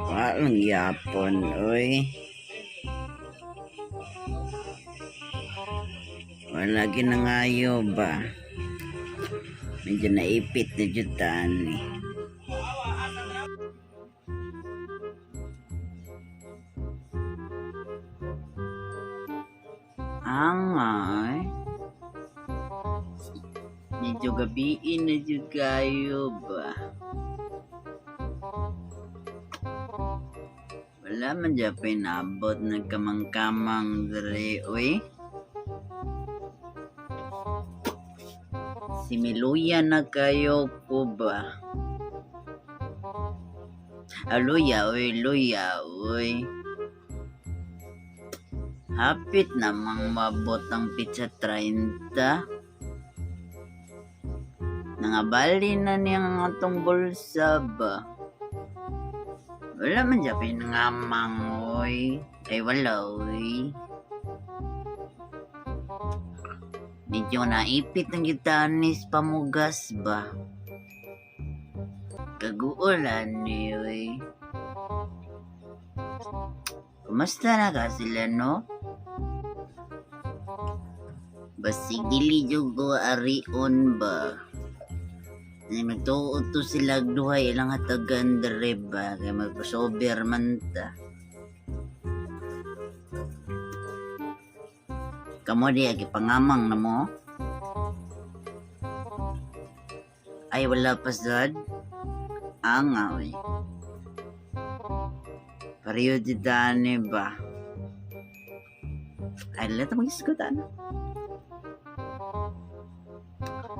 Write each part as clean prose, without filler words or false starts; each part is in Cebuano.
Walang yapon, oy. Wala ginangayo ba? Medyo naipit na jud tani. Angay. Medyo gabiin na jud kayo ba? Wala man dyan pinabot nagkamang-kamang dere, uy. Similuya na kayo ko ba? Ah, luya, uy, luya, uy. Hapit namang mabot ang pizza 30. Nangabali na niya ang atong bulsa ba? Wala man dyan pinangamang, oy. Ay, wala, oy. Medyo naipit ng gitanis pamugas ba? Kaguulan ni, oy. Kumusta na ka sila, no? Basig dili jud ko arion ba? Ay, magtuo to sila duhay ilang hatagan dere ba kay magpasober man ta. Kamo di gipangamang na mo? Ay, wala pa sad. Anga oy. Pareho di dani ba? Ay, lata mag-isgot ano?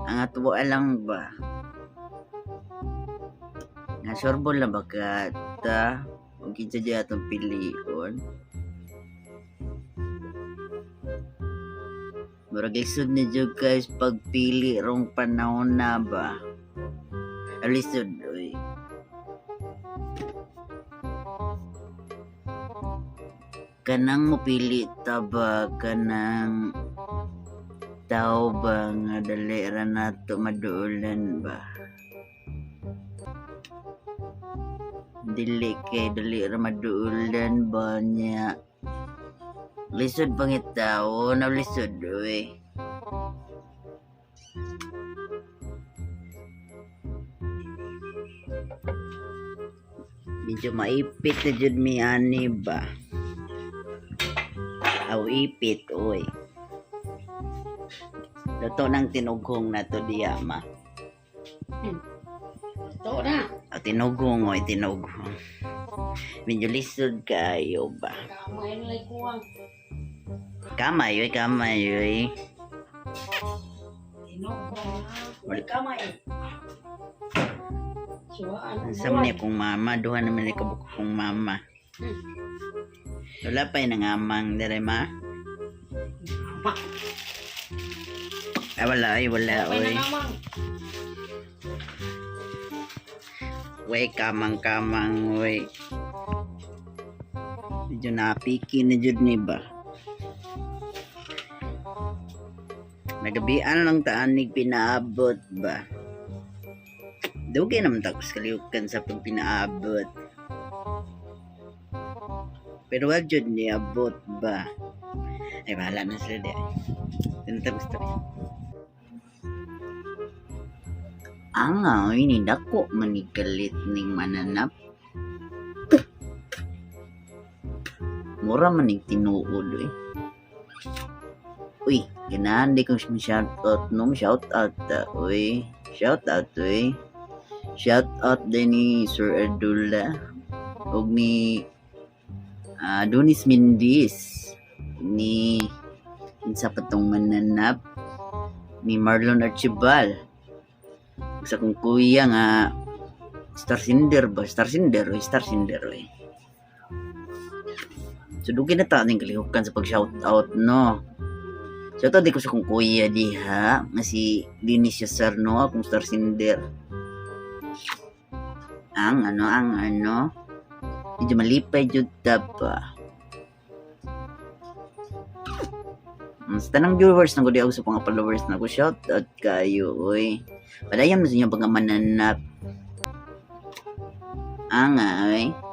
Ang atuwa lang ba? Nga sorbol na ba ka ta? Ug kinsa di atong pilion? Murag lisod ni jud guys pagpili rong panahon na ba? Ah, lisod oy. Kanang mopili ta ba, kanang tao ba nga dali ra nato maduolan ba? Dili kay dali ra maduolan ba niya? Lisod pangitaw na lisod oy. Medyo maipit na jud mi ani ba? Aw, ipit oy. Luto ng tinughong na to diya ma. Ito na. Aw, tinughong oy, tinughong. Medyo lisod kayo ba? Kamay na kuwang. Kamay oy, kamay oy. Tinoko ha. Wala kamay. Suwaan. Ang sa man akong mama, duha naman ni kabuk akong mama. Wala pa yung nangamang dire ma. Ma. Ay, wala ay, wala Kamay na oy. namang. Wey, kamang-kamang oy. Medyo napiki na jud ni ba. Nagabian lang taanig pinaabot ba. Dugay naman tapos kaliukan sa pagpinaabot. Pero wag jud niabot ba. Ay, bahala na sila di. Tinatapos to. Ang oy, ni dako manikalit ning mananap. Mura man ning tinuod oy. Uy, ganahan di kong shout out no, shout out ta, uy. Shout out uy. Shout out din ni Sir Adula ug ni Adonis Mendis ni unsa pa tong mananap ni Marlon Archibald. Ug sa kong kuya nga Star Cinder ba? Star Cinder oy, Star Cinder oy. So dugay na ta ning kalihukan sa pag shout out no. Shout out di ko sa kong kuya diha nga si Dennis Cesar no, akong Star Cinder. Ang ano, medyo malipay jud ta ba. Sa tanang viewers na ko di ako sa mga followers na ko, shout out kayo oy. Padayon mo sa inyong pagkamananap. Anga, oy.